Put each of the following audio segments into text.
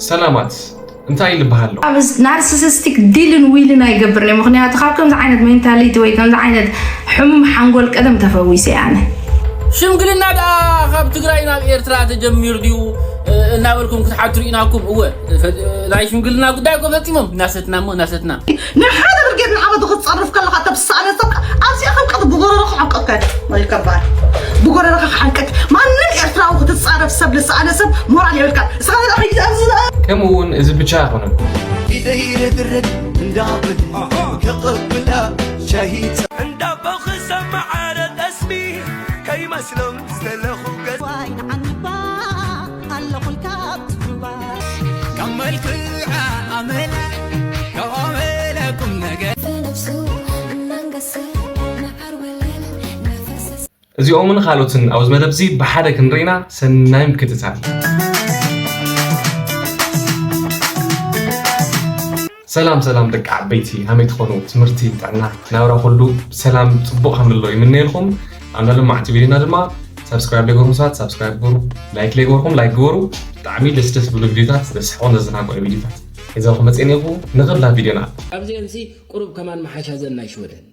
ሰላማት እንታይ ልበሃሎ? ናርሲሲስቲክ ዲልን ዊልን ኣይገብርን እየ። ምክንያቱ ካብ ከምዚ ዓይነት ሜንታሊቲ ወይ ከምዚ ዓይነት ሕሙም ሓንጎል ቀደም ተፈዊሰ እየ ኣነ። ሽምግልና ደኣ ካብ ትግራይ ናብ ኤርትራ ተጀሚሩ ድዩ እናበልኩም ክትሓቱ ርኢናኩም። እወ፣ ናይ ሽምግልና ጉዳይ እኮ ፈጺሞም። እናሰትና እሞ እናሰትና። ንሓደ ብርጌድ ንዓመት ክትጸርፍ ከለኻ ተብሳነ ሰብ ኣብዚኣ ከም ቀጥ ብጎረሮ ክሓንቀካ ይከባል። ብጎረሮ ክሓንቀክ ማንም ኤርትራዊ ክትጻረፍ ሰብ ልሳነ ሰብ ሞራል የብልካ። እስኻ ኣብዚ ከምኡ እውን እዚ ብቻ ኣይኮነን። ኢደይ ርድርድ እንዳብል ከቕብላ ሻሂ እንዳቦ ክሰማዓረ ጠስሚ ከይመስሎም ዝተለኹ ገጽ ዋይ ንዓንባ ኣለኹልካ ኣብ ትሕባ ካብ መልክዓ ኣመላ ካብ ኣመላ ቁም ነገር ብነብሱ እናንገሰ መዓር ወለል እናፈሰሰ እዚኦምን ካልኦትን ኣብዚ መደብ እዚ ብሓደ ክንርኢና ሰናይ ምክትታል። ሰላም ሰላም ደቂ ዓበይቲ፣ ሃመይ ትኾኑ? ትምህርቲ፣ ጥዕና፣ ናብራ ኩሉ ብሰላም ጽቡቕ ከም ዘሎ ይምነየልኩም። ኣብ ናይ ሎማዕቲ ቪድዮና ድማ ሳብስክራይብ ለይገበርኩም ሰባት ሳብስክራይብ ግበሩ፣ ላይክ ለይገበርኩም ላይክ ግበሩ። ብጣዕሚ ደስ ደስ ዝብሉ ቪድዮታት፣ ዘስሕቑን ዘዘናግዑ ቪድዮታት ሒዘልኩም መፅኤ ነይርኩ። ንኽብላ ቪድዮና ኣብዚአንሲ ቁሩብ ከማን መሓሻዘን ናይ ሽወደን።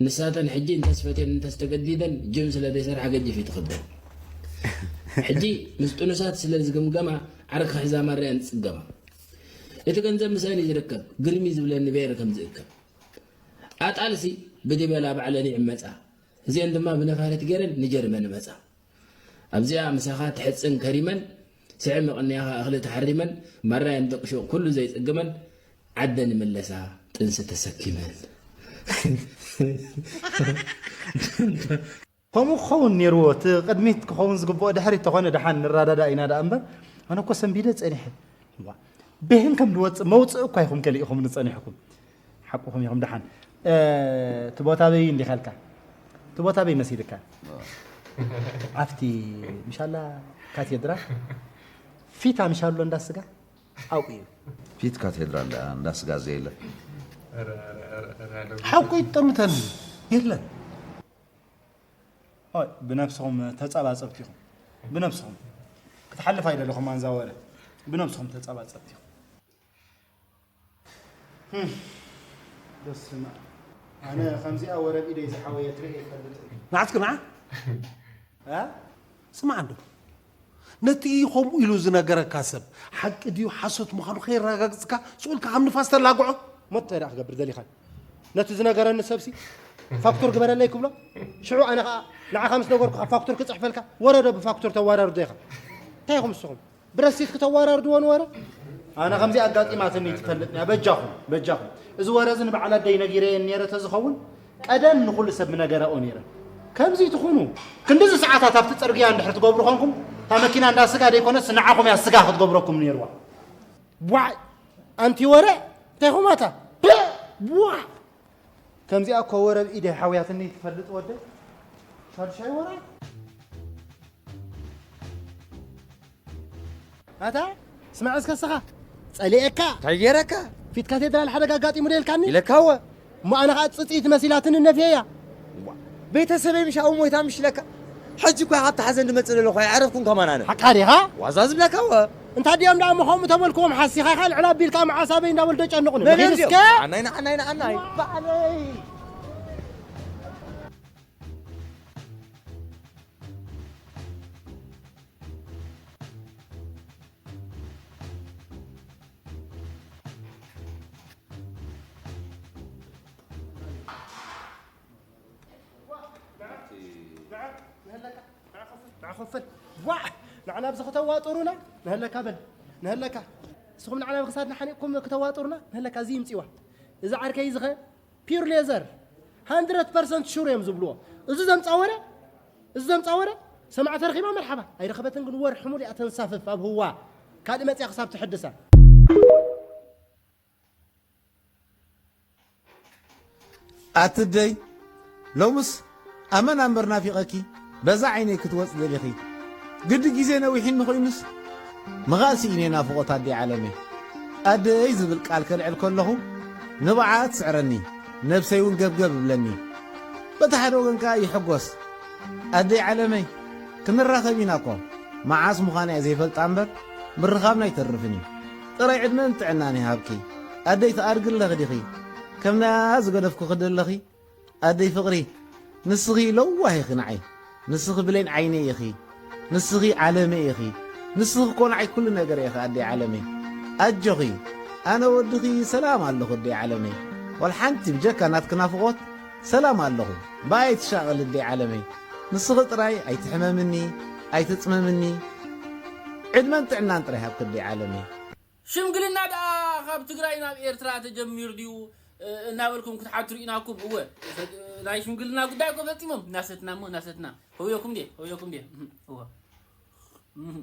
ንሳተን ሕጂ እንተስፈትየን እንተስተገዲደን ጅም ስለ ዘይሰርሓ ገጅፍ እዩ ትኽብደን። ሕጂ ምስ ጥኑሳት ስለ ዝግምገማ ዓርኪ ክሕዛ ማርያን ትጽገማ። እቲ ገንዘብ ምስአን እዩ ዝርከብ፣ ግርም እዩ ዝብለኒ በየረ ከም ዝእከብ። ኣጣልሲ ብዲበላ ባዕለን ይዕመጻ፣ እዚአን ድማ ብነፋሪት ገይረን ንጀርመን እመጻ። ኣብዚኣ ምሳኻ ትሕጽን ከሪመን፣ ስዒ መቐንያኻ እኽሊ ተሓሪመን፣ ማራየን ጥቕሹቕ ኩሉ ዘይጽግመን፣ ዓደን ይምለሳ ጥንሲ ተሰኪመን። ከምኡ ክኸውን ነይርዎ፣ እቲ ቅድሚት ክኸውን ዝግብኦ ድሕሪት ተኾነ ደሓን ንረዳዳእ ኢና ደኣ እምበር፣ ኣነ እኮ ሰንቢደ ጸኒሐ። ዋ፣ ብህን ከም ዝወጽእ መውጽእ እኳ ኢኹም ከሊእኹም ንጸኒሕኩም። ሓቁኹም ኢኹም ደሓን። እ፣ እቲ ቦታ በይ እንዲኻ ኢልካ? እቲ ቦታ በይ መሲልካ? ኣብቲ ምሻላ ካቴድራል ፊት ኣምሻሎ እንዳ ስጋ ኣብኡ እዩ። ፊት ካቴድራል ደኣ እንዳ ስጋ ዘየለ። ሓቁ ይጠምተኒ የለን። ኦይ፣ ብነብስኹም ተጸባጸብቲ ኢኹም። ብነብስኹም ክትሓልፍ ኣይደለኹም ኣንዛ ወረ። ብነብስኹም ተጸባጸብቲ ኢኹም። ህም፣ በስመ ኣብ። ኣነ ከምዚኣ ወረ ብኢደይ ዝሓወየት ርእየ ይፈልጥ። ንዓትኩም ንዓ? እ? ስማዕ እንዶ። ነቲ ከምኡ ኢሉ ዝነገረካ ሰብ ሓቂ ድዩ ሓሶት ምዃኑ ከየረጋግጽካ ስቕ ኢልካ ከም ንፋስ ተላግዖ? እሞ እንታይ ደኣ ክገብር ደሊኻ? ነቲ ዝነገረኒ ሰብሲ ፋክቱር ግበረለይ ክብሎ? ሽዑ ኣነ ኸኣ ንዓኻ ምስ ነገርኩኻ ፋክቱር ክጽሕፈልካ? ወረ ዶ ብፋክቱር ተዋራርዶ ኢኻ? እንታይ ኢኹም ንስኹም? ብረሲት ክተዋራርድዎ ንወረ? ኣነ ከምዚ ኣጋጢማትኒ ትፈልጥ እያ። በጃኹም፣ በጃኹም። እዚ ወረ እዚ ንበዓል ኣደይ ነጊረየን ነይረ ተዝኸውን ቀደም ንኹሉ ሰብ ምነገረኦ ነይረ። ከምዚ ትኹኑ። ክንድዚ ሰዓታት ኣብቲ ጽርግያ እንድሕር ትገብሩ ኾንኩም፣ እታ መኪና እንዳ ስጋ ደይኮነስ ንዓኹም እያ ስጋ ክትገብረኩም ነይርዋ። ዋይ! ኣንቲ ወረ እንታይ ኹማታ? ዋይ! ከምዚኣ እኮ ወረ ብኢደይ ሓውያትኒ ትፈልጥ ወደይ። ሻዱሻይ ወረ። ኣታ ስማዕ እስከ ስኻ ጸሊኤካ እንታይ ገይረካ? ፊት ካቴድራል ሓደጋ ኣጋጢሙ ዶ ኢልካኒ? ኢለካ እወ። እሞ ኣነ ኸኣ ጽጽኢት መሲላትኒ ነፍየያ። ቤተሰበይ ምሽ ኣብኡ ሞይታ ምሽ ኢለካ። ሕጂ እኳ ካብቲ ሓዘን ዝመጽእ ዘለኹ ኣይዓረፍኩን ከማን ኣነ። ሓቃ ዲኻ? ዋዛ ዝብለካ እወ። እንታይ ድዮም ደኣ እሞ ከምኡ ተበልክዎም ሓሲኻ ኢኻ ልዕል ኣቢልካ መዓስ ኣበይ እንዳበሉ ደጨንቑኒ። መን እዮም መኺድ እስከ? እዚኦም? ዓናይ ንዓናይ ንዓናይ። ባዕለይ። ንዓና ኣብዚ ከተዋጥሩና ንህለካ በል ንህለካ እስኹም ንዓና ብክሳድና ሓኒቕኩም ከተዋጥሩና ንህለካ እዚ ይምፅዋ እዚ ዓርከይ ዝኸ ፒር ሌዘር ሃንድረድ ፐርሰንት ሹር እዮም ዝብልዎ። እዚ ዘምፃ ወረ እዚ ዘምፃ ወረ ሰማዕቲ ረኺባ መርሓባ ኣይረኸበትን ግን ወርሒ ሙሉእ እያ ተንሳፍፍ ኣብ ህዋ ካልእ መፅያ ክሳብ ትሕድሳ። ኣትደይ ሎምስ ኣመና እምበር ናፊቐኪ በዛ ዓይነይ ክትወፅ ደሊኺ ግዲ ግዜ ነዊሕኒ ኮይኑስ ምኻል ስኢነ ናፍቖት ኣደይ ዓለመይ ኣደይ ዝብል ቃል ከልዕል ከለኹ ንብዓኣ ትስዕረኒ ነብሰይ እውን ገብገብ እብለኒ በቲ ሓደ ወገን ከኣ ይሕጎስ ኣደይ ዓለመይ ክንራኸብ ኢና እኮ መዓስ ምዃና እየ ዘይፈልጣ እምበር ምርኻብና ኣይተርፍን እዩ። ጥራይ ዕድመን ጥዕናን ይሃብኪ። ኣደይ ትኣድጊ ኣለኺ ዲኺ? ከም ናያ ዝገደፍኩኺ ዶ ኣለኺ? ኣደይ ፍቕሪ፣ ንስኺ ለዋህ ኢኺ ንዓይ። ንስኺ ብሌን ዓይነይ ኢኺ። ንስኺ ዓለመይ ኢኺ። ንስኺ እኮ ንዓይ ኩሉ ነገር ኢኺ ኣደይ ዓለመይ። ኣጆኺ፣ ኣነ ወድኺ ሰላም ኣለኹ ኣደይ ዓለመይ። ዋላ ሓንቲ ብጀካ ናትኪ ናፍቖት ሰላም ኣለኹ። ብኣይ ኣይትሻቐሊ ኣደይ ዓለመይ። ንስኺ ጥራይ ኣይትሕመምኒ፣ ኣይትጽመምኒ። ዕድመን ጥዕናን ጥራይ ሃብኪ ኣደይ ዓለመይ። ሽምግልና ደኣ ካብ ትግራይ ናብ ኤርትራ ተጀሚሩ ድዩ? እ፣ እናበልኩም ክትሓቱ ርኢናኩም። እወ፣ ናይ ሽምግልና ጉዳይ እኮ ፈጺሞም። እናሰትና እሞ፣ እናሰትና። ሆዮኩም ድየ? ሆዮኩም ድየ? እህ፣ እወ። እህ፣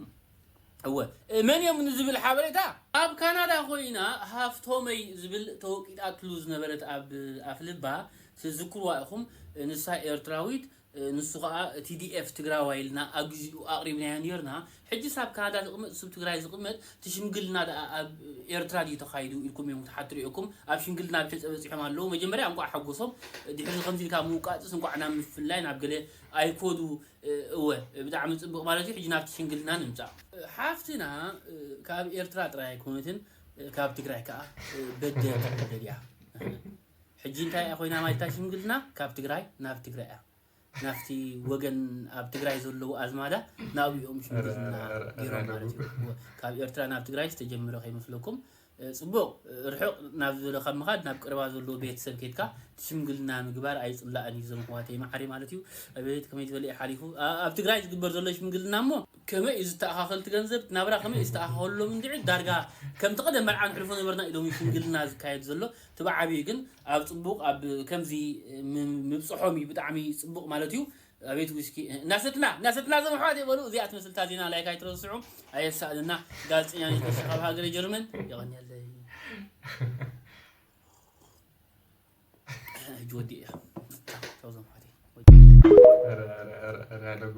እወ። እ፣ መን እዮም ንዝብል ሓበሬታ፣ ኣብ ካናዳ ኮይና ሃፍቶመይ ዝብል ተወቂጣትሉ ዝነበረት ኣብ ኣፍልባ ትዝክርዋ ኢኹም። ንሳ ኤርትራዊት፣ ንሱ ኸኣ ቲ ዲ ኤፍ ትግራዋይ ኢልና ኣብ ግዜኡ ኣቕሪብናዮ ኔርና። ሕጂስ ኣብ ካናዳ ዝቕመጥ፣ ንሱ ኣብ ትግራይ ዝቕመጥ፣ እቲ ሽምግልና ደኣ ኣብ ኤርትራ ድዩ ተኻይዱ ኢልኩም እዮም ክትሓቱ ርኢኹም። ኣብ ሽምግልና ብሕጸ በጺሖም ኣለዉ። መጀመርያ እንቋዕ ሓጎሶም። ድሕሪ ከምዚ ኢልካ ምውቃጥስ እንቋዕ ናብ ምፍልላይ ናብ ገለ ኣይኮዱ። እወ፣ ብጣዕሚ ጽቡቕ ማለት እዩ። ሕጂ ናብቲ ሽምግልና ንምጻእ። ሓፍትና ካብ ኤርትራ ጥራይ ኣይኮነትን፣ ካብ ትግራይ ከኣ በደ ትውለድ እያ። ሕጂ እንታይ እያ ኮይና ማለት እታ ሽምግልና? ካብ ትግራይ ናብ ትግራይ እያ። ናብቲ ወገን ኣብ ትግራይ ዘለዉ ኣዝማዳ ናብኦም ሽምግልና ኧረ፣ ኧረ፣ ገይሮም ኧረ፣ ማለት እዩ። እወ፣ ካብ ኤርትራ ናብ ትግራይ ዝተጀመረ ከይመስለኩም። እ፣ ጽቡቕ፣ እ፣ ርሑቕ ናብ ዝበለ ካብ ምኻድ ናብ ቀረባ ዘለዎ ቤተሰብ ኬድካ እቲ ሽምግልና ምግባር ኣይጽላእን እዩ፣ እዞም ኣሕዋተይ መዓረይ ማለት እዩ። ኣቤት ከመይ ዝበለ እዩ ሓሊፉ። ኣ-፣ ኣብ ትግራይ ዝግበር ዘሎ ሽምግልና እሞ ከመይ እዩ ዝተኣኻኸል እቲ ገንዘብ፣ ናብራ ከመይ እዩ ዝተኣኻኸሎም እንድዒ ዳርጋ ከምቲ ቀደም መርዓ ንሕልፎ ነበርና ኢሎም እዩ ሽምግልና ዝካየድ ዘሎ። እቲ ብዓብዩ ግን ኣብ ጽቡቕ ኣብ ከምዚ ም-፣ ምብጽሖም እዩ ብጣዕሚ ጽቡቕ ማለት እዩ። ኣቤት ዊስኪ እናሰትና እናሰትና ዘም ኣሕዋት ይበሉ። እዚኣ ትመስልታ ዜና ላይክ ኣይትረስዑ። ኣየሳእልና። ጋዜጠኛ ነኝ ተስፋ ካብ ሃገረ ጀርመን። የቐንየለይ። ሕጂ ወዲእ እያ። ቻው ዘም ኣሕዋት። ኧረ፣ ኧረ፣ ኧረ፣ ኧረ፣ ኣለጉ።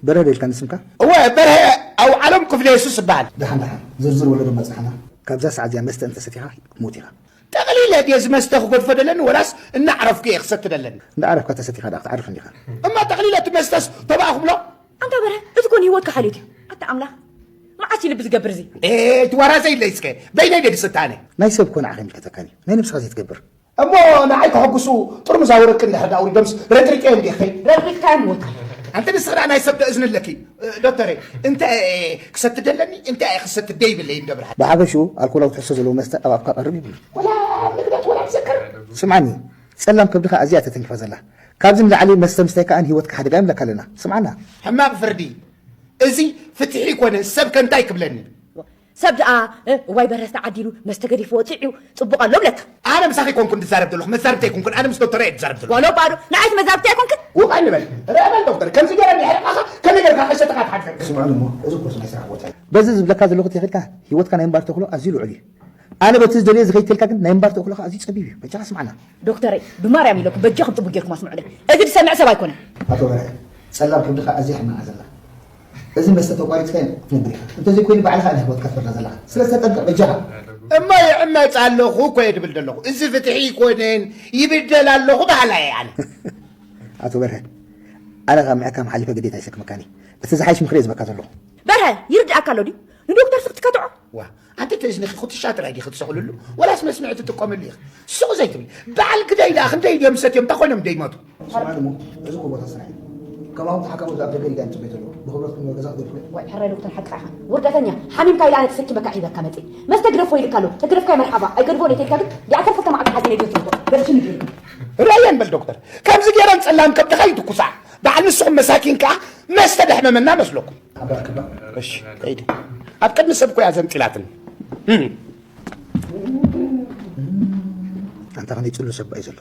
በርሀ ዶ ኢልካኒ ስምካ? እወ በርሀ ኣውዓሎም ክፍለ የሱስ እበሃል። ደሓን ደሓን ዝርዝር ወለዶ መፅናሕና። ካብዛ ሰዓት እዚኣ መስተ እንተሰቲኻ ክትሞት ኢኻ። ጠቕሊለ ድየ እዚ መስተ ክገድፎ ደለኒ ወላስ እናዕረፍኩ እየ ክሰቲ ደለኒ? እንዳዓረፍካ ተሰቲኻ ደኣ ክትዓርፍ እንዲኻ። እማ ጠቕሊለ እቲ መስተስ ተባኣ ክብሎ? ኣንታ በርሀ እዚ ኮን ህይወትካ ሓልዮት እዩ። ኣታ ኣምላኽ መዓስ እዩ ልቢ ዝገብር እዚ? እቲ ዋራዘ ኢለይ እስከ በይነይ ድየ ዝስተ ኣነ? ናይ ሰብ ኮነ ዓኽ ኣይምልከተካን እዩ ናይ ነብስኻ ዘይትገብር። እሞ ንዓይ ከሐጉሱ ጥርሙዝ ኣውረድኪ እንድሕር ደኣ ኣውሪዶምስ ረጥሪጠዮ እንድየ ክኸይድ። ረጥሪጥካዮም ሞት። ኣንቲ ንስኺ ደኣ ናይ ሰብ ዶ እዝኒ ኣለኪ ዶክተረይ? እንታይ እየ ክሰቲ ደለኒ እንታይ እየ ክሰቲ ደይብለይ እንዶ ብርሃን። ብሓፈሽኡ ኣልኮላዊ ትሕዝቶ ዘለዎ መስተ ኣብ ኣፍካ ቀርብ ይብሉ። ወላ ኣብ ንግደት ወላ ኣብ ዘክር። ስምዓኒ ጸላም ከብድኻ ኣዝያ እያ ተተንኪፋ ዘላ። ካብዚ ንላዕሊ መስተ ምስታይ ከኣ ንህይወትካ ሓደጋ ይብለካ ኣለና። ስምዓና። ሕማቕ ፍርዲ። እዚ ፍትሒ ኣይኮነን። ሰብ ከ እንታይ ክብለኒ? ሰብ ደኣ እዋይ በረስ ተዓዲሉ መስተ ገዲፍዎ ጥዕዩ ጽቡቕ ኣሎ እብለካ። ኣነ ምሳኺ ኣይኮንኩን ዝዛረብ ዘለኹ መዛርብቲ ኣይኮንኩን ኣነ ምስ ዶክተር እየ ዝዛረብ ዘለኹ። ዋሎ ባዶ ንዓይስ መዛርብቲ ኣይኮንክን። ውቕ ኣይንበል ርአ በል ዶክተር ከምዚ ገይረ እንድሕር ረኣኻ ከመይ ጌርካ ከይሸጠኻ ትሓድገኒ። ስምዑኒ እሞ እዚ ኮርስ ናይ ስራሕ ቦታ እዩ። በዚ ዝብለካ ዘለኹ ተኺእልካ ህይወትካ ናይ እምባር ተኽሎ ኣዝዩ ልዑል እዩ። ኣነ በቲ ዝደልዮ ዝኸይድ ተልካ ግን ናይ እምባር ተኽሎኻ ኣዝዩ ጸቢብ እዩ። በጃኻ ስምዓና። ዶክተረይ ብማርያም ኢለኩም በጃኹም ጽቡቕ ጌርኩም ኣስምዑለይ እዚ ዝሰምዕ ሰብ ኣይኮነን። ኣቶ በርሀ ጸላም ከብድኻ ኣዝያ ሕማቕ ዘላ እዚ መስተ ተቋሪጽካዮ ክትነብር ኢኻ። እንተዘይኮይኑ ባዕልኻ ኢኻ ህይወትካ ትፈርዳ ዘለኻ። ስለዚ ተጠንቀቕ በጃኻ። እሞ ይዕመጽ ኣለኹ እኮ እየ ድብል ዘለኹ። እዚ ፍትሒ ኣይኮነን ይብደል ኣለኹ በሃላይ እየ ኣነ። ኣቶ በርሀ ኣነ ካብ ምሕካም ሓሊፈ ግዴታ ይሰክመካን እየ። እቲ ዝሓይሽ ምኽሪ እየ ዝህበካ ዘለኹ። በርሀ ይርድኣካ ኣሎ ድዩ ንዶክተር ስኽትከትዖ? ዋ ኣንቲ እቲ እዝንኺ ኩትሻ ጥራይ ዲኺ ትሰኽልሉ ወላስ መስምዒ ትጥቀምሉ ኢኺ? ስቕ ዘይትብሊ። በዓል ግደይ ደኣ ክንደይ ድዮም ሰትዮም እንታይ ኮይኖም ደይሞቱ? ስማዕኒ እሞ እዚ እኮ ቦታ ስራሕ እዩ። ከማኹም ተሓካምቲ ኣብ ደገ ኢልካ እዮም ዝፅበዩ ዘለዉ። ብኽብረት ክንበ ገዛ ክትገድፉ ዶ? ዋይ ሕራይ ዶክተር ሓቅኻ ኢኻ። ውርደተኛ። ሓሚምካ ኢለ ኣነ ተሰኪመካ ሒዘካ መፅየ። መስተ ግደፎ ኢልካ ኣሎ። ተግደፍካዮ መርሓባ። ኣይገድፎን እየ ተልካ ግን ዲኣ ተርፈልካ መዓልቲ ሓዚነ ድዮ ትሞቶ? በልሽኒ ድዩ? ርኣየን በል ዶክተር። ከምዚ ገይረን ፀላም ከብድኻ ይትኩሳ። በዓል ንስኹም መሳኪን ከኣ መስተ ደሕመመና መስለኩም። ኣባ ክባ እሺ ከይደ ኣብ ቅድሚ ሰብ እኮ እያ ዘንጢላትኒ ኣንታ ከመይ ጽሉ ሰብ እዩ ዘሎ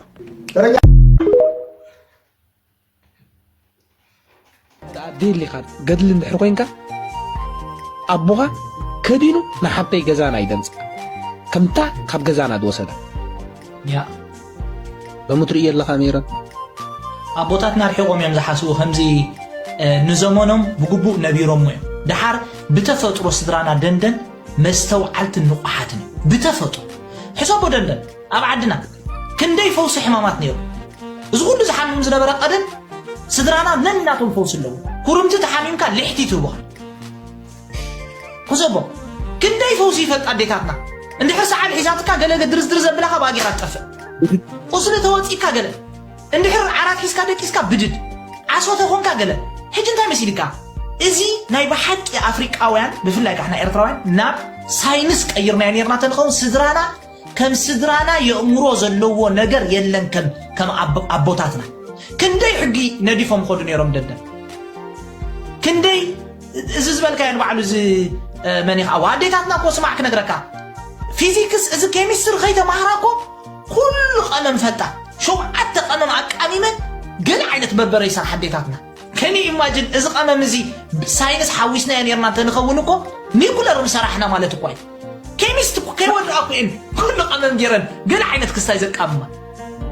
ኣዴ ሊኻ ገድሊ እንድሕር ኮይንካ ኣቦኻ ከዲኑ ንሓብተይ ገዛና ይደምፃ ከምታ ካብ ገዛና ዝወሰዳ ያ ሎሚ ትርእዮ ኣለኻ ሜሮን ኣቦታትና ርሒቖም እዮም ዝሓስቡ ከምዚ ንዘመኖም ብግቡእ ነቢሮሞ እዮም ደሓር ብተፈጥሮ ስድራና ደንደን መስተውዓልትን ንቑሓትን እዮም ብተፈጥሮ ሕሰቦ ደንደን ኣብ ዓድና ክንደይ ፈውሲ ሕማማት ነይሩ እዚ ኩሉ ዝሓምም ዝነበረ ቀደም ስድራና ነናቶም ፈውሲ ኣለዎ ኩርምቲ ተሓሚምካ ልሕቲ ትህቡኻ ሰቦ ክንደይ ፈውሲ ይፈልጣ ኣዴታትና። እንድሕር ሰዓል ሒዛትካ ገለ ድርዝድር ዘብላኻ ባጊኻ ትጠፍእ። ቁስሊ ተወፂካ ገለ እንድሕር ዓራት ሒዝካ ደቂስካ ብድድ ዓሶ ተኾንካ ገለ። ሕጂ እንታይ መሲልካ? እዚ ናይ ብሓቂ ኣፍሪቃውያን ብፍላይ ካሕና ኤርትራውያን ናብ ሳይንስ ቀይርናዮ ነርና ተንኸውን ስድራና ከም ስድራና የእምሮ ዘለዎ ነገር የለን። ከም ከም ኣቦታትና ክንደይ ሕጊ ነዲፎም ኸዱ ነይሮም ደደ ክንደይ እዚ ዝበልካዮ ንባዕሉ እዚ መን ኢኻ ኣዋ ኣዴታትና እኮ ስማዕ ክነግረካ ፊዚክስ እዚ ኬሚስትሪ ከይተማህራ እኮ ኩሉ ቀመም ፈልጣ ሸውዓተ ቀመም ኣቃሚመን ገለ ዓይነት በርበረ ይሰርሓ ኣዴታትና ከኒ ኢማጅን እዚ ቀመም እዚ ሳይንስ ሓዊስናዮ ነርና እንተንኸውን እኮ ኒኩለር ምሰራሕና ማለት እኳ እዩ ኬሚስት እኮ ከይወድኣ እኮ እየን ኩሉ ቀመም ገይረን ገለ ዓይነት ክስታይ ዘቃምማ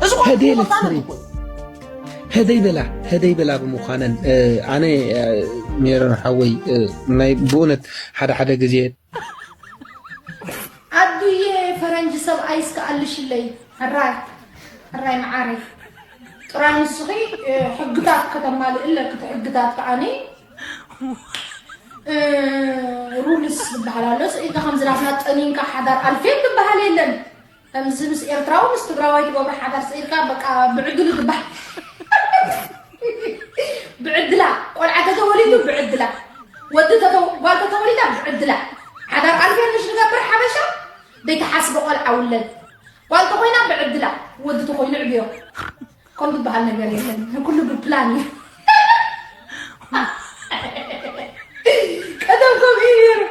እዚ እኮ ህደይ ለትሪ ህደይ በላ ህደይ በላ ብምዃነን ኣነ ሜሮን ሓወይ ናይ ብእውነት ሓደ ሓደ ግዜ ኣዱየ ፈረንጂ ሰብኣይ እስከ ኣልሽለይ ሕራይ ሕራይ መዓረይ ጥራይ ንስኺ ሕግታት ከተማልእ ኣለኪ እቲ ሕግታት ከዓኒ ሩልስ ዝበሃል ኣሎ ስኢልካ ከምዚ ናትና ጠኒንካ ሓዳር ኣልፌን ዝበሃል የለን ከምዚ ምስ ኤርትራዊ ምስ ትግራዋይ ትገብሮ ሓዳር ስኢልካ በቃ ብዕድሉ ዝበሃል ብዕድላ ቆልዓ ተተወሊዱ ብዕድላ ወዲ ጓል ተተወሊዳ ብዕድላ ሓዳር ኣልፌን ምሽ ንገብር ሓበሻ ደይተሓስበ ቆልዓ ውለድ ጓል ተኾይና ብዕድላ ወዲ ተኾይኑ ዕብዮ ከም ዝበሃል ነገር የለን ኩሉ ብፕላን እዩ ቀደም ከምኡ እዩ ነይሩ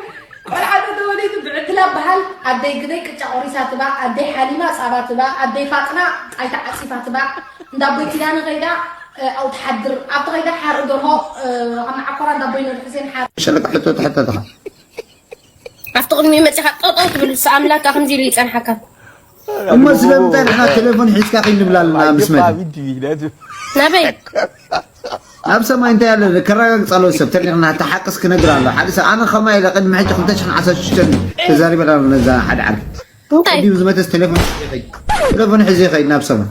ቆልዓ ተተወሊዱ ብዕድላ በሃል ኣደይ ግደይ ቅጫ ቆሪሳ ትባ ኣደይ ሓሊማ ፃባ ትባ ኣደይ ፋጥና ጣይታ ዓፂፋ ትባ እንዳቦይ ኪዳነ ከይዳ ኣብኡ ትሓድር ኣብቲ ከይዳ ሓርኢ ደርሆ ኣብ መዓኮራ እንዳቦይ ኖር ሕሴን ሓር ሸለቃ ሕቶ ተሕተትኻ ኣብቲ ቅድሚኡ መፂኻ ጠጠው ትብል ንሱ ኣምላክ ከምዚ ኢሉ ይፀንሓካ። እሞ ስለምንታይ ንሕና ቴሌፎን ሒዝካ ኺድ ንብል ኣለና ምስ መን? ናበይ? ናብ ሰማይ እንታይ ኣሎ ከረጋግፅ ኣለዎ ሰብ ተሪኽና እቲ ሓቅስ ክነግር ኣሎ ሓደ ሰብ ኣነ ከማይ ኢለ ቅድሚ ሕጂ ክልተ ሽሕን ዓሰርተ ሽዱሽተን ተዛሪበ ነዛ ሓደ ዓርኪ እንታይ? ቅድሚ ዝመተስ ቴሌፎን ሒዘ ይኸይድ ቴሌፎን ሒዘ ይኸይድ ናብ ሰማይ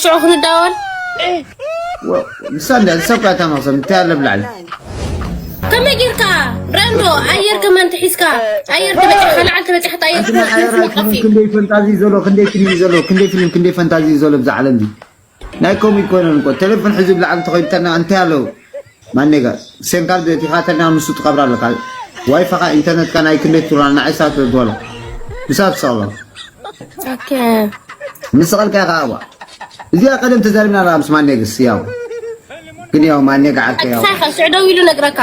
ሽዑ ክንዳወል ንሳ እንዳ ንሳ እኳ እታ መኽሰብ እንታይ ኣለ ብላዕሊ ከመይ ጌርካ ረንዶ ኣየር ከማን ተሒዝካ ኣየር ተበፂሕካ ላዓል ተበፂሕካ ኣየር ተበፂሕካ ክንደይ ፈንታዚ ዘሎ ክንደይ ፊልም ዘሎ ክንደይ ፊልም ክንደይ ፈንታዚ ዘሎ ብዛ ዓለም እዚ ናይ ኮሚክ ኮይነን እኮ ቴሌፎን ሕዚ ብላዕሊ ተኸይድተና እንታይ ኣለዉ ማኔጋ ሴንካል ቤት ኢኻ ተና ምስ ትቀብራ ኣለካ ዋይፋኻ ኢንተርኔትካ ናይ ክንደይ ትብላ ንዓይ ሳት ዝበሎ ምሳት ሰሎ ኦኬ ንስቐልካ ኢኻ ኣዋ እዚኣ ቀደም ተዛሪብና ራ ምስ ማኔግስ ያው ግን ያው ማኔጋ ዓርከ ያው ሳኻ ሽዕደው ኢሉ ነግረካ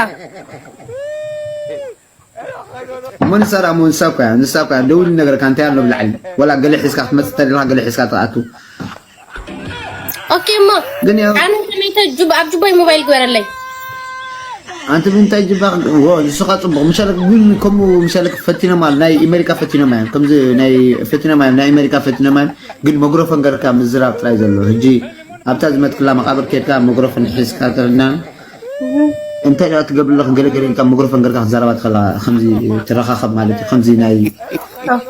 እሞ ንሳ ደኣ እሞ ንሳ እኮ እያ ንሳ እኮ እያ ደው ኢሉ ነገርካ እንታይ ኣሎ ብላዕሊ ወላ ገለ ሒዝካ ክትመፅእ ተደለኻ ገለ ሒዝካ ትኣቱ ኦኬ እሞ ግን ያው ኣነ ከመይተ ጁብ ኣብ ጁባይ ሞባይል ግበረለይ ኣንቲ ብምንታይ ጅባ ወ ንስኻ ፅቡቕ ምሻለ ግን ከምኡ ምሻለ ፈቲኖም ኣሉ ናይ ኣሜሪካ ፈቲኖም እዮም ከምዚ ናይ ፈቲኖም እዮም ናይ ኣሜሪካ ፈቲኖም እዮም ግን መግሮፎን ገርካ ምዝራብ ጥራይ ዘሎ ሕጂ ኣብታ ዝመትክላ መቃብር ኬድካ መግሮፎን ሒዝካ ተረድናን እንታይ ደኣ ትገብር ኣለኽን ገለ ገለ ኢልካ መግሮፎን ገርካ ክትዛረባ ትኽእላ ከምዚ ትረኻኸብ ማለት እዩ ከምዚ ናይ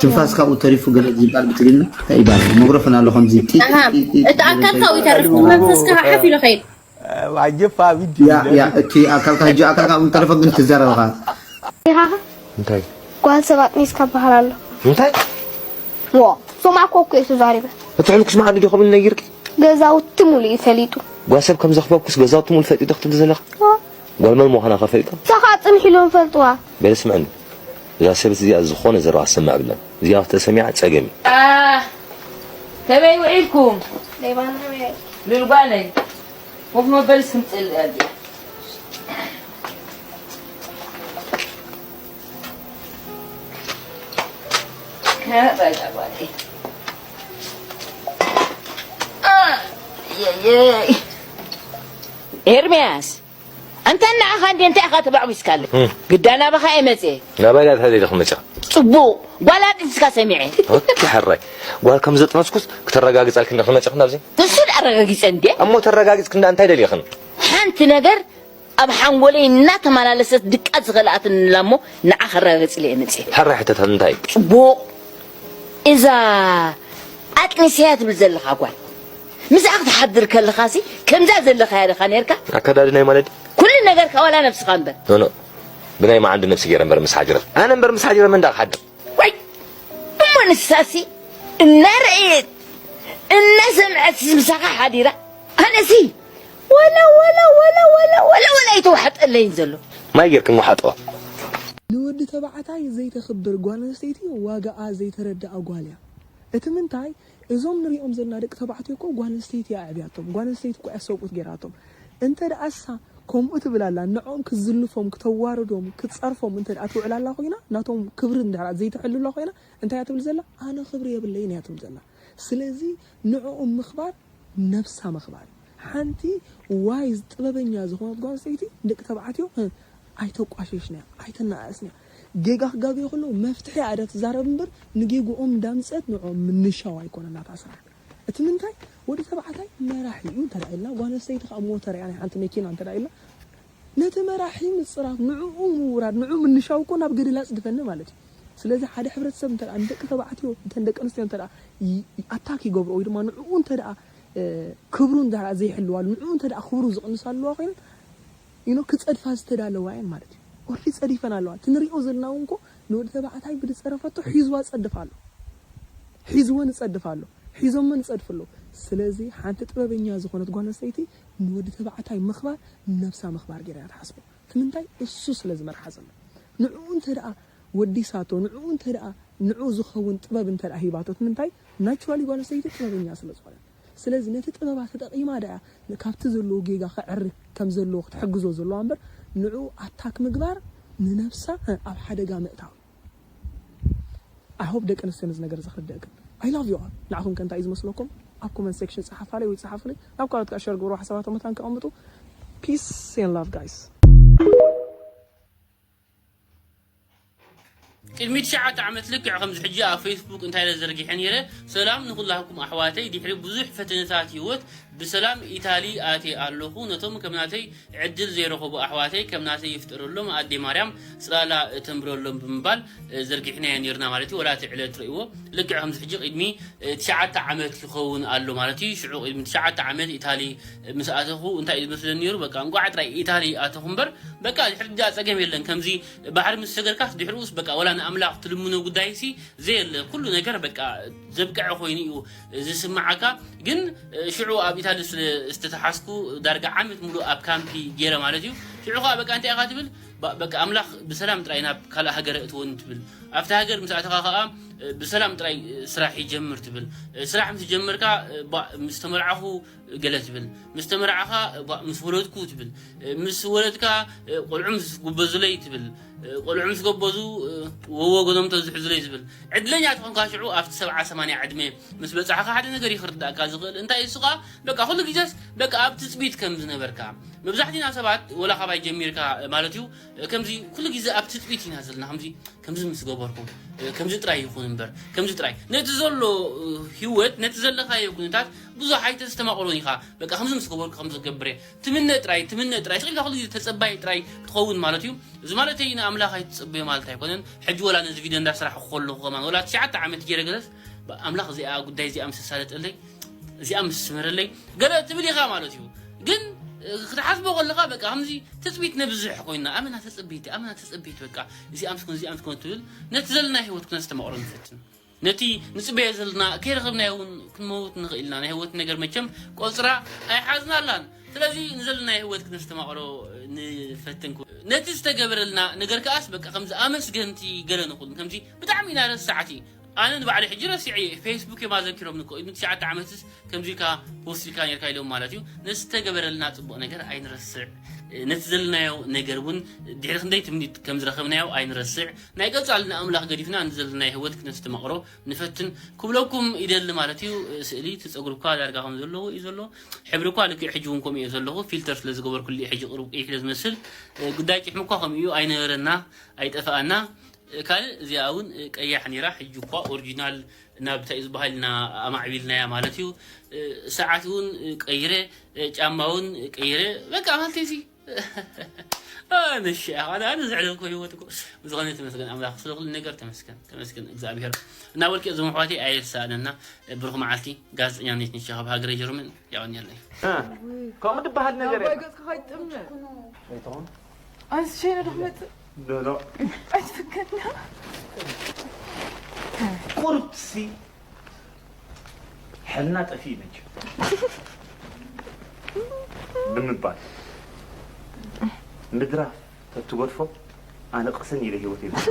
ትንፋስ ካብኡ ተሪፉ ገለ ዝበሃል ብትግርኛ እንታይ ይበሃል መግሮፎን ኣሎ ከምዚ ጢ ጢ ጢ እቲ ኣካልካ ይተርፍ መንፈስካ ሓፍ ኢሉ ኸይድ ዋጀፋ ቪድዮ ያ ያ እቲ ኣካልካ ሕጂ ኣካልካ እውን ተረፈ ግን ትዛረብ ኢኻ እንታይ ጓል ሰብ ኣጥኒስካ በሃል ኣሎ እንታይ ዋ ሶማዕ ኮኮ እዩ ተዛሪበ እቲ ሕልኩስ መዓዲ ዲኹም ኢሉ ነጊርኪ ገዛውቲ ሙሉ እዩ ፈሊጡ ጓል ሰብ ከም ዘኽበብኩስ ገዛውቲ ሙሉ ፈሊጡ ክትብል ዘለኻ ጓል መን ምዃና ከ ፈሊጦም ንሳ ከዓ ጽንሕ ኢሎም ፈልጥዋ በለ ስምዕኒ እዛ ሰበይቲ እዚኣ ዝኾነ ዘረባ ክትሰምዕ የብላን እዚኣ ክትሰሚዓ ጸገም እዩ ከመይ ውዒልኩም ሌባ ንዕበይ ልልጓለይ ኮፍ መበሊ ስምፅእ እዚኣ ኤርምያስ ኣንታ ንዓኻ እንዴ እንታይ ኢኻ ተባዕቢስካለ ግዳ ናባኻ እየ መፅየ ናባይ ዳ እንታይ ደሊኹ መፅኻ ፅቡቕ ጓል ኣጥንስካ ሰሚዐ ኦኬ ሕራይ ጓል ከም ዘጥነስኩስ ክተረጋግፀልክን ኢኺ መፅኽን ኣብዚ ንሱ ዳ ኣረጋጊፀ እንዴ እሞ ተረጋጊፅክን ዳ እንታይ ደሊኽን ሓንቲ ነገር ኣብ ሓንጎለይ እናተመላለሰት ድቃ ዝኸልኣትንላ እሞ ንዓ ከረጋግፅለ እየ መፅየ ሕራይ ሕተታ እንታይ ፅቡቕ እዛ ኣጥንስያ ትብል ዘለኻ ጓል ምስኣ ክትሓድር ከለኻሲ ከምዛ ዘለኻያ ዲኻ ነርካ ኣከዳድናይ ማለት ኩሉ ነገርካ ዋላ ነብስኻ እምበር ኖኖ ብናይ መዓንዱ ነብሲ ገይረ እምበር ምስ ሓጅረት፣ ኣነ እምበር ምስ ሓጅረት መን ደኣ ክሓድር? ዋይ፣ እሞ ንሳሲ እናረኣየት እናሰምዐት ምሳኻ ሓዲራ፣ ኣነሲ ወላ ወላ ወላ ወላ ወላ ወላ ኣይተዋሕጠለይን ዘሎ። ማይ ጌርክን ወሓጥዋ። ንወዲ ተባዕታይ ዘይተኽብር ጓል ኣንስተይቲ ዋጋኣ ዘይተረድኣ ጓል እያ። እቲ ምንታይ እዞም ንሪኦም ዘለና ደቂ ተባዕትዮ እኮ ጓል ኣንስተይቲ እያ ኣዕብያቶም፣ ጓል ኣንስተይቲ እኮ እያ ሰብኡት ጌራቶም። እንተ ደኣ እሳ ከምኡ ትብል ኣላ፣ ንዕኦም ክትዝልፎም፣ ክተዋርዶም፣ ክትጸርፎም እንተ ደኣ ትውዕል ኣላ ኮይና፣ ናቶም ክብሪ እንድሕር ዘይተሕሉ ኣላ ኮይና፣ እንታይ እያ ትብል ዘላ? ኣነ ክብሪ የብለይን እያ ትብል ዘላ። ስለዚ ንዕኦም ምኽባር ነብሳ ምኽባር እዩ። ሓንቲ ዋይዝ ጥበበኛ ዝኾነት ጓል ኣንስተይቲ ንደቂ ተባዕትዮ እ፣ ኣይተቋሽሽንያ፣ ኣይተነኣእስንያ። ጌጋ ክጋገዩ ከለዉ መፍትሒ እያ ትዛረብ እምበር ንጌግኦም እንዳምፀት ንዕኦም ምንሻው ኣይኮነን ናታ ስራሕ። እቲ ምንታይ ወዲ ተባዕታይ መራሒ እዩ እንተ ኢልና ጓል ኣንስተይቲ ከዓ ሞተር እያ ናይ ሓንቲ መኪና እንተ ኢልና ነቲ መራሒ ምፅራፍ ንዕኡ ምውራድ ንዕኡ ምንሻው እኮ ናብ ገደል ኣፅድፈኒ ማለት እዩ። ስለዚ ሓደ ሕብረተሰብ እንተ ንደቂ ተባዕትዮ እተን ደቂ ኣንስትዮ እንተ ኣታክ ይገብሮ ወይ ድማ ንዕኡ እንተ ክብሩ እንተ ዘይሕልዋሉ ንዕኡ እንተ ክብሩ ዝቕንስ ኣለዋ ኮይነን you know ክፀድፋ ዝተዳለዋ እየን ማለት እዩ። ኦልሬዲ ፀዲፈን ኣለዋ። እቲ ንሪኦ ዘለና እውን እኮ ንወዲ ተባዕታይ ብዝፀረፈቶ ሒዝዋ ፀድፍ ኣሎ። ሒዝወን ይፀድፍ ኣሎ። ሒዞመን ይፀድፉ ኣለዉ። ስለዚ ሓንቲ ጥበበኛ ዝኾነት ጓል ኣንስተይቲ ንወዲ ተባዕታይ ምኽባር ነብሳ ምኽባር ገይራ እያ ትሓስቦ። እቲ ምንታይ እሱ ስለ ዝመርሓ ዘሎ ንዕኡ እንተ ደኣ ወዲሳቶ ንዕኡ እንተ ደኣ ንዕኡ ዝኸውን ጥበብ እንተ ደኣ ሂባቶ እቲ ምንታይ ናቹራሊ ጓል ኣንስተይቲ ጥበበኛ ስለ ዝኾነት ስለዚ ነቲ ጥበባ ተጠቒማ ደኣ ካብቲ ዘለዎ ጌጋ ከዕሪ ከም ዘለዎ ክትሕግዞ ዘለዋ እምበር ንዕኡ ኣታክ ምግባር ንነብሳ ኣብ ሓደጋ ምእታው I hope ደቂ ኣንስትዮ ነዚ ነገር እዚ ክርደእክን I love you all ንዓኹም ከ እንታይ እዩ ዝመስለኩም ኣብ comment section ጸሓፋለይ ወይ ጸሓፉለይ ናብ ካልኦት ከዓ share ግበሩ ሓሳባቶም መታን ከቐምጡ peace and love guys ቅድሚ ትሽዓተ ዓመት ልክዕ ከምዚ ሕጂ ኣብ ፌስቡክ እንታይ ኢለ ዘርጊሐ ነይረ፣ ሰላም ንኹላህኩም ኣሕዋተይ፣ ድሕሪ ብዙሕ ፈተነታት ህይወት ብሰላም ኢታሊ ኣትየ ኣለኹ። ነቶም ከም ናተይ ዕድል ዘይረኸቡ ኣሕዋተይ ከም ናተይ ይፍጠረሎም፣ ኣደይ ማርያም ጽላላ ተንብረሎም ብምባል ዘርጊሕናዮ ነይርና ማለት እዩ። ወላ እቲ ዕለት ርእይዎ፣ ልክዕ ከምዚ ሕጂ ቅድሚ ትሽዓተ ዓመት ይኸውን ኣሎ ማለት እዩ። ሽዑ ቅድሚ ትሽዓተ ዓመት ኢታሊ ምስ ኣተኹ እንታይ እዩ ዝመስለኒ ነይሩ፣ በቃ እንቋዕ ጥራይ ኢታሊ ኣተኹ እምበር በቃ ድሕሪ ዳ ጸገም የለን። ከምዚ ባሕሪ ምስ ሰገርካስ ድሕሪኡስ በቃ ወላ ንኣምላኽ ትልምኖ ጉዳይሲ ዘየለ ኩሉ ነገር በቃ ዘብቅዐ ኮይኑ እዩ ዝስምዓካ። ግን ሽዑ ኣብ ኢታሊ ስለ ዝተተሓዝኩ ዳርጋ ዓመት ሙሉእ ኣብ ካምፒ ገይረ ማለት እዩ። ሽዑ ከዓ በቃ እንታይ ኢኻ ትብል? በቃ ኣምላኽ ብሰላም ጥራይ ናብ ካልእ ሃገር እእትወኒ ትብል። ኣብቲ ሃገር ምስ ኣተኻ ከዓ ብሰላም ጥራይ ስራሕ ይጀምር ትብል። ስራሕ ምስ ጀመርካ ምስ ተመርዓኹ ገለ ትብል ምስ ተመርዓኻ ቧእ ምስ ወለድኩ ትብል ምስ ወለድካ ቆልዑ ምስ ጎበዙለይ ትብል ቆልዑ ምስ ጎበዙ ወወገኖም ተዝሕዙለይ ትብል ዕድለኛ ትኾንካ ሽዑ ኣብቲ ሰብዓ ሰማንያ ዕድመ ምስ በጻሕኻ ሓደ ነገር ይኽርዳእካ ዝኽእል እንታይ እሱ ኸዓ በቃ ኩሉ ግዜስ በቃ ኣብ ትጽቢት ከም ዝነበርካ መብዛሕቲና ሰባት ወላ ካባይ ጀሚርካ ማለት እዩ ከምዚ ኩሉ ግዜ ኣብ ትጽቢት ኢና ዘለና ከምዚ ከምዚ ምስ ገበርኩ ከምዚ ጥራይ ይኹን እምበር ከምዚ ጥራይ ነቲ ዘሎ ህይወት ነቲ ዘለኻዮ ኩነታት ብዙሕ ኣይተስተማቕሮን ኢኻ በቃ ከምዚ ምስ ገበርኩ ከምዚ ክገብር እየ ትምነ ጥራይ ትምነ ጥራይ ስቕ ኢልካ ኩሉ ግዜ ተጸባይ ጥራይ ትኸውን ማለት እዩ እዚ ማለተይ ንኣምላኽ ኣይትጸበዮ ማለት ኣይኮነን ሕጂ ወላ ነዚ ቪድዮ እንዳስራሕኩ ከለኹ ከማን ወላ ትሽዓተ ዓመት ገይረ ገለስ ኣምላኽ እዚኣ ጉዳይ እዚኣ ምስ ኣሳለጠለይ እዚኣ ምስ ስመረለይ ገለ ትብል ኢኻ ማለት እዩ ግን ክትሓስቦ ከለኻ በቃ ከምዚ ትጽቢት ነብዝሕ ኮይና ኣመና ተጸበይቲ ኣመና ተጸበይቲ በቃ እዚኣ ምስ ኮን እዚኣ ምስ ኮን ትብል ነቲ ዘለና ህይወት ክነስተማቕሮ ንፈትን ነቲ ንጽበዮ ዘለና ከይረኸብናዮ እውን ክንመውት ንኽእል ኢና ናይ ህይወት ነገር መቸም ቆጽራ ኣይሓዝናላን ስለዚ ንዘለና ህይወት ክነስተማቕሮ ንፈትን ነቲ ዝተገበረልና ነገር ከኣስ በቃ ከምዚ ኣመስገንቲ ገለ ንኹን ከምዚ ብጣዕሚ ኢና ረሳዕቲ ኣነ ንባዕለይ ሕጂ ረሲዐ እየ ፌስቡክ እዮም ኣዘኪሮምኒ እኮ ኢድሚ ትሽዓተ ዓመትስ ከምዚ ኢልካ ፖስት ኢልካ ነርካ ኢሎም ማለት እዩ ነቲ ዝተገበረልና ፅቡቕ ነገር ኣይንረስዕ ነቲ ዘለናዮ ነገር እውን ድሕሪ ክንደይ ትምኒት ከም ዝረኸብናዮ ኣይንረስዕ ናይ ቀፃሊ ንኣምላኽ ገዲፍና ንዘለናዮ ህይወት ክነስተማቕሮ ንፈትን ክብለኩም ይደሊ ማለት እዩ ስእሊ እቲ ፀጉሪ እኳ ዳርጋ ከም ዘለዎ እዩ ዘሎ ሕብሪ እኳ ልክዕ ሕጂ እውን ከምኡ እየ ዘለኹ ፊልተር ስለ ዝገበርኩሉ ሕጂ ቅሩብ ቀይሕ ስለ ዝመስል ጉዳይ ጭሕሚ እኳ ከምኡ እዩ ኣይነበረና ኣይጠፍኣና ካልእ እዚኣ እውን ቀያሕ ነይራ ሕጂ እኳ ኦሪጂናል ናብ እንታይ እዩ ዝበሃል ኢና ኣማዕቢልናያ ማለት እዩ ሰዓት እውን ቀይረ ጫማ እውን ቀይረ በቃ ማለት እዚ ነሽ ኣነ ኣነ ዘዕለልኩ ህይወት እኮ ብዝኾነ ተመስገን ኣምላኽ ስለ ኩሉ ነገር ተመስገን ተመስገን እግዚኣብሔር እና ወልቂ እዞም ኣሕዋተይ ኣይርሳእነና ብሩኽ መዓልቲ ጋዜጠኛ ነት ንሻ ካብ ሃገረ ጀርመን ያወኛለይ ከምኡ ትበሃል ነገር ኣባይ ገጽካ ከይትጥምዕ ኣይትኾን ኣንስ ሸይነ ዶ ክመጽእ ኖ ኖ ኣይትፍከና። ቁርጥሲ ሕልና ጠፊ መች ብምባል ምድራ ተትጎድፎ ኣነ ቅስን ኢለ ህይወት ይብል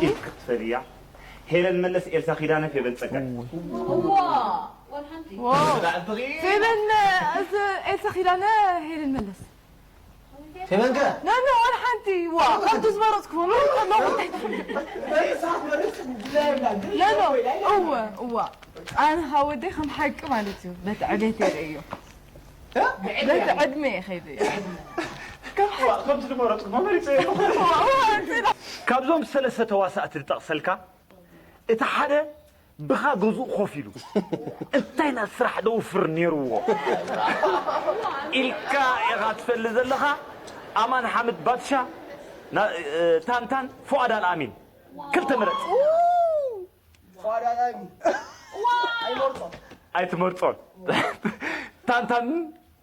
ኢልክ ትፈልያ። ሄለን መለስ፣ ኤልሳ ኪዳነ፣ ፌበን ጸጋይ። ፌበን፣ እዚ ኤልሳ ኪዳነ፣ ሄለን መለስ። ፌበን ከ ኖ ኖ፣ ወላ ሓንቲ። ዋ፣ ካብቲ ዝበረጽኩ ኖ ኖ፣ እንታይ ትፈልጥ? ኖ ኖ፣ እወ እወ። ኣነ ካብ ወደይ ከም ሓቂ ማለት እዩ በቲ ዕቤት የርእዮ። በቲ ዕድመ ይኸይድ እዩ። ከም ሓቂ ከምቲ ዝመረጥኩ መመሪፀ ዋ፣ ዋ፣ እንትና ካብዞም ሰለስተ ተዋሳእቲ ዝጠቕሰልካ እቲ ሓደ ብኻ ገዝኡ ኮፍ ኢሉ እንታይ ና ስራሕ ደውፍር ነይርዎ ኢልካ ኢኻ ትፈልጥ ዘለኻ። ኣማን ሓምድ ባድሻ፣ ና- እ፣ ታንታን፣ ፉኣድ ኣልኣሚን። ክልተ ምረፅ። ፏዳላሚ ኣይመርጾ ኣይትመርጾን። ታንታን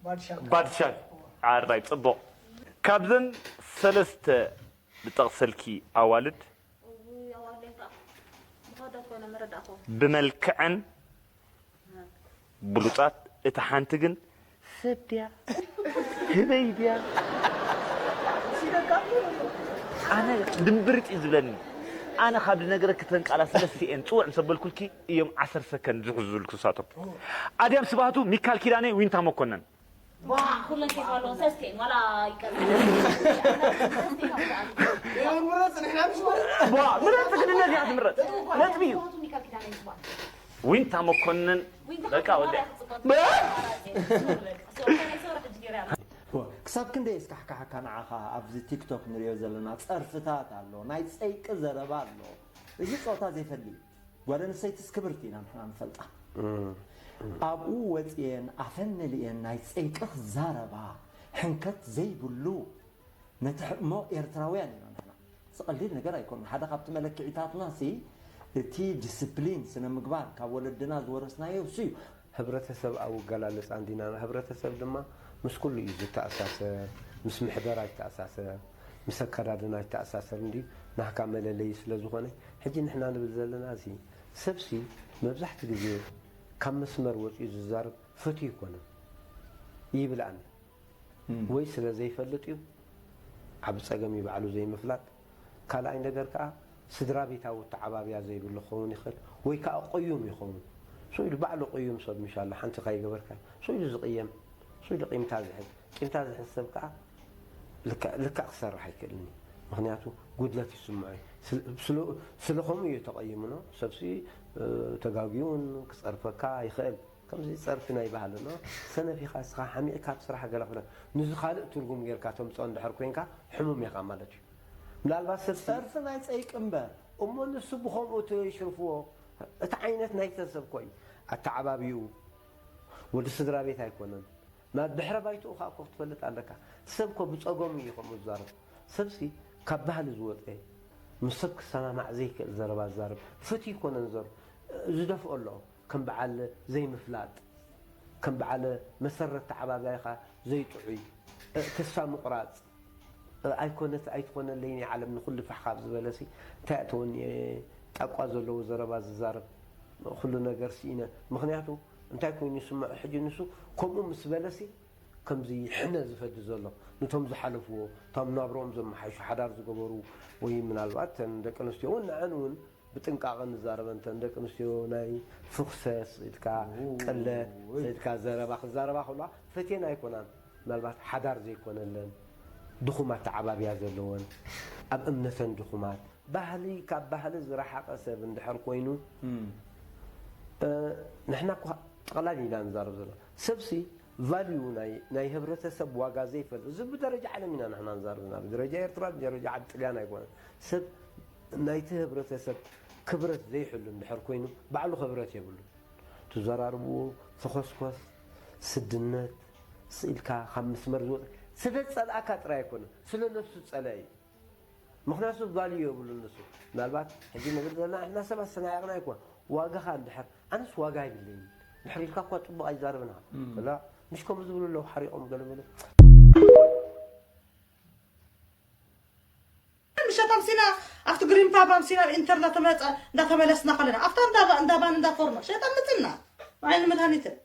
ባድሻ ባድሻን። ኣራይ ጽቡቕ። ካብዘን ሰለስተ ዝጠቕሰልኪ ኣዋልድ እውይ ኣዋለይታ ብኸደት ኮይነ መረዳእኮ ብመልክዐን ብሉጻት፣ እታ ሓንቲ ግን ሰብ ድያ ህበይ ድያ? ኣነ ድምብርጥ እዩ ዝብለኒ። ኣነ ካብ ዝነገረኪ እተን ቃላት ሰለስቲኤን ጽውዕ ምስ ኣበልኩልኪ እዮም ዓሰርተ ሰከንድ ዝሕዙ ዝብልኩ ንሳቶም። ኣድያም ስብሃቱ፣ ሚካል ኪዳነ፣ ዊንታ መኮነን። ኩለን ሴፍ ኣለዎ ሰስቴን ዋላ ይቀር ዋ፣ ምረጽ ግድነት እያ ትምረጽ። ነጥቢ እዩ። ዊንታ መኮነን በቃ ወደ ክሳብ ክንደይ የስካሕክሓካ ንዓኻ? ኣብዚ ቲክቶክ ንሪኦ ዘለና ጸርፍታት ኣሎ፣ ናይ ጸይቂ ዘረባ ኣሎ። እዚ ጾታ ዘይፈሊ እዩ። ጓል ኣንስተይትስ ክብርቲ ኢና ንሕና ንፈልጣ። ኣብኡ ወጺኤን ኣፈን መሊኤን ናይ ጸይቂ ክዛረባ ሕንከት ዘይብሉ ነቲ ሕሞ ኤርትራውያን ኢና ንሕና። ዝቐሊል ነገር ኣይኮነን። ሓደ ካብቲ መለክዒታትና ሲ እቲ ዲስፕሊን ስነ ምግባር ካብ ወለድና ዝወረስናዮ እሱ እዩ። ህብረተሰብ ኣብ ኣገላልጻ እንዲና ህብረተሰብ ድማ ምስ ኩሉ እዩ ዝተኣሳሰር፣ ምስ ምሕደራ ይተኣሳሰር፣ ምስ ኣከዳድና ይተኣሳሰር እንዲ ናህካ መለለይ ስለ ዝኾነ ሕጂ ንሕና ንብል ዘለና እዚ ሰብሲ መብዛሕቲ ግዜ ካብ መስመር ወፂኡ ዝዛረብ ፍትዩ ይኮነ ይብል ኣነ ወይ ስለ ዘይፈልጥ እዩ ዓብ ፀገም እዩ ባዕሉ ዘይምፍላጥ ካልኣይ ነገር ከዓ ስድራ ቤታዊ ተዓባብያ ዘይብሉ ክኸውን ይኽእል ወይ ከዓ ቅዩም ይኸውን ስኡ ኢሉ ባዕሉ ቅዩም ሰብ ምሻሎ ሓንቲ ካይገበርካ ስኡ ኢሉ ዝቅየም ስኡ ኢሉ ቂምታ ዝሕዝ ቂምታ ዝሕዝ ሰብ ከዓ ልክዕ ክሰርሕ ኣይክእልን እዩ ምክንያቱ ጉድለት ይስምዖ እዩ ስለከምኡ እዩ ተቀይምኖ ሰብሲ ተጋጊውን ክፀርፈካ ይኽእል ከምዚ ፀርፊ ናይ ባህሊ ኖ ሰነፍ ኢኻ እስኻ ሓሚቕካ ኣብ ስራሕ ገለ ክብለ ንዚ ካልእ ትርጉም ጌርካ ተምፅኦ እንድሕር ኮይንካ ሕሙም ኢኻ ማለት እዩ ምናልባት ሰብ ፀርፊ ናይ ፀይቂ እምበር እሞ ንሱ ብኸምኡ ትሽርፍዎ እቲ ዓይነት ናይተ ሰብ ኮይ ኣተዓባቢኡ ወዲ ስድራ ቤት ኣይኮነን ናብ ድሕረ ባይትኡ ከዓ ኮፍ ትፈልጥ ኣለካ ሰብ ኮ ብፀገሙ እዩ ከምኡ ዝዛረብ ሰብሲ ካብ ባህሊ ዝወፀ ምስ ሰብ ክሰማማዕ ዘይክእል ዘረባ ዝዛረብ ፍትይ ኮነን ዘር ዝደፍኦ ኣሎ ከም በዓል ዘይምፍላጥ ከም በዓል መሰረት ተዓባባይኻ ዘይጥዑይ ተስፋ ምቑራፅ ኣይኮነት ኣይትኾነለይን ዓለም ንኩሉ ፋሕ ካብ ዝበለሲ እንታይ ኣተወኒ ጣቋ ዘለዎ ዘረባ ዝዛረብ ኩሉ ነገር ስኢነ ምክንያቱ እንታይ ኮይኑ ይስምዖ ሕጂ ንሱ ከምኡ ምስ በለሲ ከምዚ ሕነ ዝፈዲ ዘሎ ነቶም ዝሓለፍዎ እቶም ናብሮኦም ዘመሓይሹ ሓዳር ዝገበሩ ወይ ምናልባት ተን ደቂ ኣንስትዮ እውን ንዐን እውን ብጥንቃቐ ንዛረበን ተን ደቂ ኣንስትዮ ናይ ፍኽሰስ ኢልካ ቅለት ኢልካ ዘረባ ክዛረባ ከለዋ ፈትየን ኣይኮናን ምናልባት ሓዳር ዘይኮነለን ድኹም ኣተዓባብያ ዘለወን ኣብ እምነተን ድኹማት ባህሊ ካብ ባህሊ ዝረሓቐ ሰብ እንድሕር ኮይኑ ንሕና እኳ ጠቕላል ኢና ንዛረብ ዘሎ ሰብሲ ቫልዩ ናይ ህብረተሰብ ዋጋ ዘይፈልጥ እዚ ብደረጃ ዓለም ኢና ንሕና ንዛረብ ዘለና ብደረጃ ኤርትራ ብደረጃ ዓዲ ጥልያን ኣይኮነን ሰብ ናይቲ ህብረተሰብ ክብረት ዘይሕሉ እንድሕር ኮይኑ ባዕሉ ክብረት የብሉ ትዘራርብዎ ተኾስኮስ ስድነት ስኢልካ ካብ መስመር ዝወፀ ስለ ዝፀልኣካ ጥራይ ኣይኮነ ስለ ነብሱ ዝፀለ እዩ ምክንያቱ ቫልዩ የብሉ ንሱ ምናልባት ሕጂ ንብል ዘለና ንሕና ሰባት ሰናያቕና ኣይኮን ዋጋኻ እንድሕር ኣነስ ዋጋ ይብለይ ድሕር ኢልካ እኳ ፅቡቅ ኣይዛርብና ላ ምሽ ከምኡ ዝብሉ ኣለዉ ሓሪቆም ገለመለ ሸጣ ኣምሲና ኣብቲ ግሪን ፓብ ኣምሲና ኣብ ኢንተርና ተመጸ እንዳተመለስና ከለና ኣብታ እንዳ ባ- እንዳ ባን እንዳ ፎርኖ ሸጣ መጽና። ዓይኒ መድሃኒትን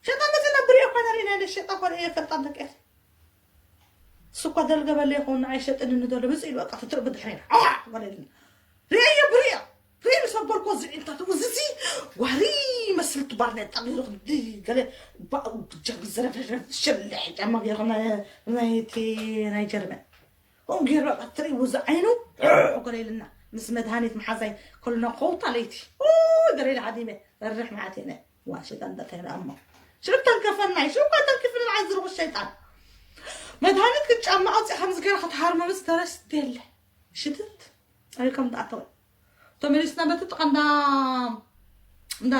ሸጣ መጽና። ብሪኦ እኳ ንርኢ ናይ ሸጣ እኳ ንርኢ የፈልጣ ደቀት። እሱ እኳ ደልገበለ ይኸውን ንዓይ ሸጥኒ ንደሎ ብጽ ኢሉ በቃ ትትርእ ብድሕሪና። ኣዋ! ወለድና። ርእየ ብሪኦ። ርእየ ሰበልኮ ዝዒንታት እዚ ዋሪ መስልቲ ባርኔጣ ገይሩ ክንዲ ገለ ባኡ ጀግ ዝረፈረፍ ሸልሕ ጫማ ገይሩ ናይ- ናይቲ ናይ ጀርመን። ከምኡ ገይሩ በቃ ትርእይዎ እዚ ዓይኑ ዕዕ ገለ ኢልና ምስ መድሃኒት መሓዛይ ከሉና ከውታ ለይቲ ኡ ገለ ኢለ ሃዲመ። ፈርሕ መዓት እየ ዋ ሸጣን እንታይ እሞ ሽርተን ከፈናይ ሽኳ ተንክፍልን ዓይ ዝርኹ ሸይጣን። መድሃኒት ክትጫማ ኣውፅእ ከምዚ ገይረ ክትሃርመ ምስ ተረስት የለ ሽትት ኣይ ከም ትኣተወ ተመሊስና በቲ ጥቓ እንዳ እንዳ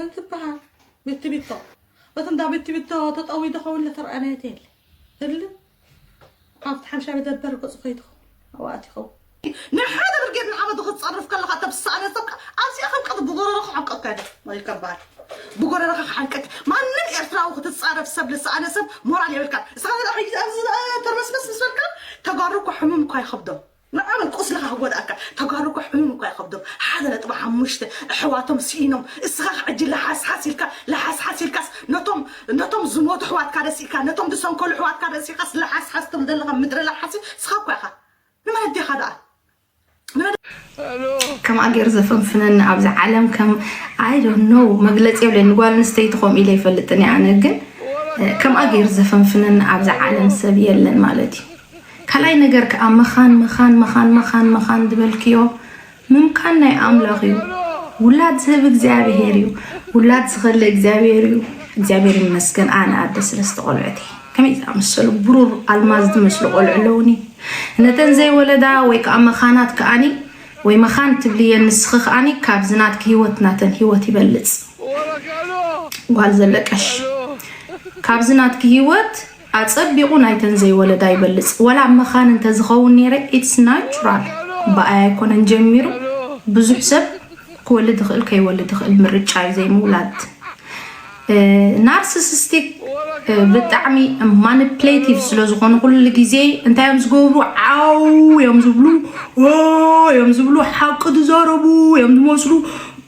እንትበሃል ቤት ቢቶ በቲ እንዳ ቤት ቢቶ ተጠዊዶ ከውን ለተረኣናየት የለ ህል ኣብቲ ሓምሻ መደበር ገፁ ከይትኸውን ኣብኣት ይኸውን ንሓደ ብርጌድ ንዓመቱ ክትፀርፍ ከለካ ተብሳነ ሰብካ ኣብዚኣ ከም ቀጥ ብጎረሮ ክሓንቀካ ይደ ይከባል ብጎረሮካ ክሓንቀክ ማንም ኤርትራዊ ክትፃረፍ ሰብ ልሰኣነ ሰብ ሞራል የብልካ እስኻ ኣብዚ ተርመስመስ ምስ በልካ ተጋሩ እኮ ሕሙም እኳ ይኸብዶም ንዓመል ቁስልኻ ክጎድኣካ ተጋሩ እኮ ሕሙም እኳ ይኸብዶም ሓደ ነጥቢ ሓሙሽተ ኣሕዋቶም ስኢኖም እስኻ ሕጂ ለሓስሓስ ኢልካ ለሓስሓስ ኢልካስ ነቶም ነቶም ዝሞቱ ኣሕዋትካ ደሲእካ ነቶም ዝሰንከሉ ኣሕዋትካ ደሲእካስ ለሓስሓስ ትብል ዘለኻ ምድረ ለሓሲ እስኻ እኳ ኢኻ ንመን ኣዴኻ ደኣ ከምኣ ገይሩ ዘፈንፍነኒ ኣብዚ ዓለም ከም I don't know መግለፂ የብለይ ንጓል ኣንስተይቲ ከምኡ ኢለ ይፈልጥን እየ ኣነ ግን ከምኣ ገይሩ ዘፈንፍነኒ ኣብዚ ዓለም ሰብ የለን ማለት እዩ ካልኣይ ነገር ከዓ መኻን መኻን መኻን መኻን መኻን ዝበልክዮ ምምካን ናይ ኣምላኽ እዩ ውላድ ዝህብ እግዚኣብሄር እዩ ውላድ ዝኸልእ እግዚኣብሄር እዩ እግዚኣብሄር ይመስገን ኣነ ኣደ ስለስተ ቆልዑት እየ ከመይ ዝኣመሰሉ ብሩር ኣልማዝ ዝመስሉ ቆልዑ ኣለውኒ ነተን ዘይወለዳ ወይ ከዓ መኻናት ከኣኒ ወይ መኻን ትብልየን ንስኺ ከኣኒ ካብዚ ናትኪ ህይወት ናተን ህይወት ይበልፅ ጓል ዘለቀሽ ካብዚ ናትኪ ህይወት ኣፀቢቑ ናይተን ዘይወለዳ ይበልፅ ወላ መኻን እንተዝኸውን ነይረ it's natural ብኣይ ኣይኮነን ጀሚሩ ብዙሕ ሰብ ክወልድ ይኽእል ከይወልድ ይኽእል ምርጫ እዩ ዘይምውላድ ናርሲሲስቲክ ብጣዕሚ ማኒፕሌቲቭ ስለዝኾኑ ኩሉ ግዜ እንታይ እዮም ዝገብሩ ዓው እዮም ዝብሉ እዮም ዝብሉ ሓቂ ዝዛረቡ እዮም ዝመስሉ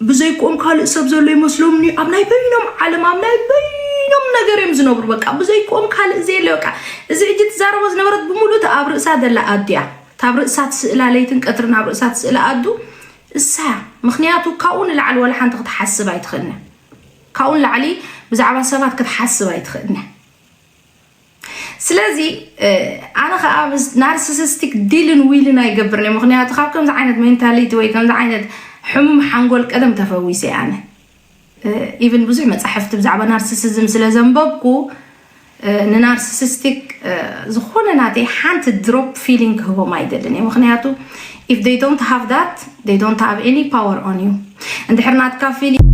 ብዘይክኦም ካልእ ሰብ ዘሎ ይመስሎምኒ ኣብ ናይ በይኖም ዓለም ኣብ ናይ በይኖም ነገር እዮም ዝነብሩ በቃ ብዘይክኦም ካልእ ዘየለ በቃ እዚ ሕጂ ትዛረቦ ዝነበረት ብምሉእ ኣብ ርእሳ ዘላ ኣዱ እያ ካብ ርእሳ ትስእላ ለይትን ቀትርን ኣብ ርእሳ ትስእላ ኣዱ እሳ እያ ምኽንያቱ ካብኡ ንላዕሊ ወላ ሓንቲ ክትሓስብ ኣይትኽእልን እያ ካብኡ ንላዕሊ ብዛዕባ ሰባት ክትሓስብ ኣይትኽእልን እያ ስለዚ ኣነ ከዓ ናርሲሲስቲክ ዲልን ዊልን ኣይገብርን እየ ምክንያቱ ካብ ከምዚ ዓይነት ሜንታሊቲ ወይ ከምዚ ዓይነት ሕሙም ሓንጎል ቀደም ተፈዊሰ እየ ኣነ ኢቭን ብዙሕ መፃሕፍቲ ብዛዕባ ናርሲሲዝም ስለ ዘንበብኩ ንናርሲሲስቲክ ዝኾነ ናተይ ሓንቲ ድሮፕ ፊሊንግ ክህቦም ኣይደልን እየ ምክንያቱ if they don't have that they don't have any power on you እንድሕር ናትካ ፊሊንግ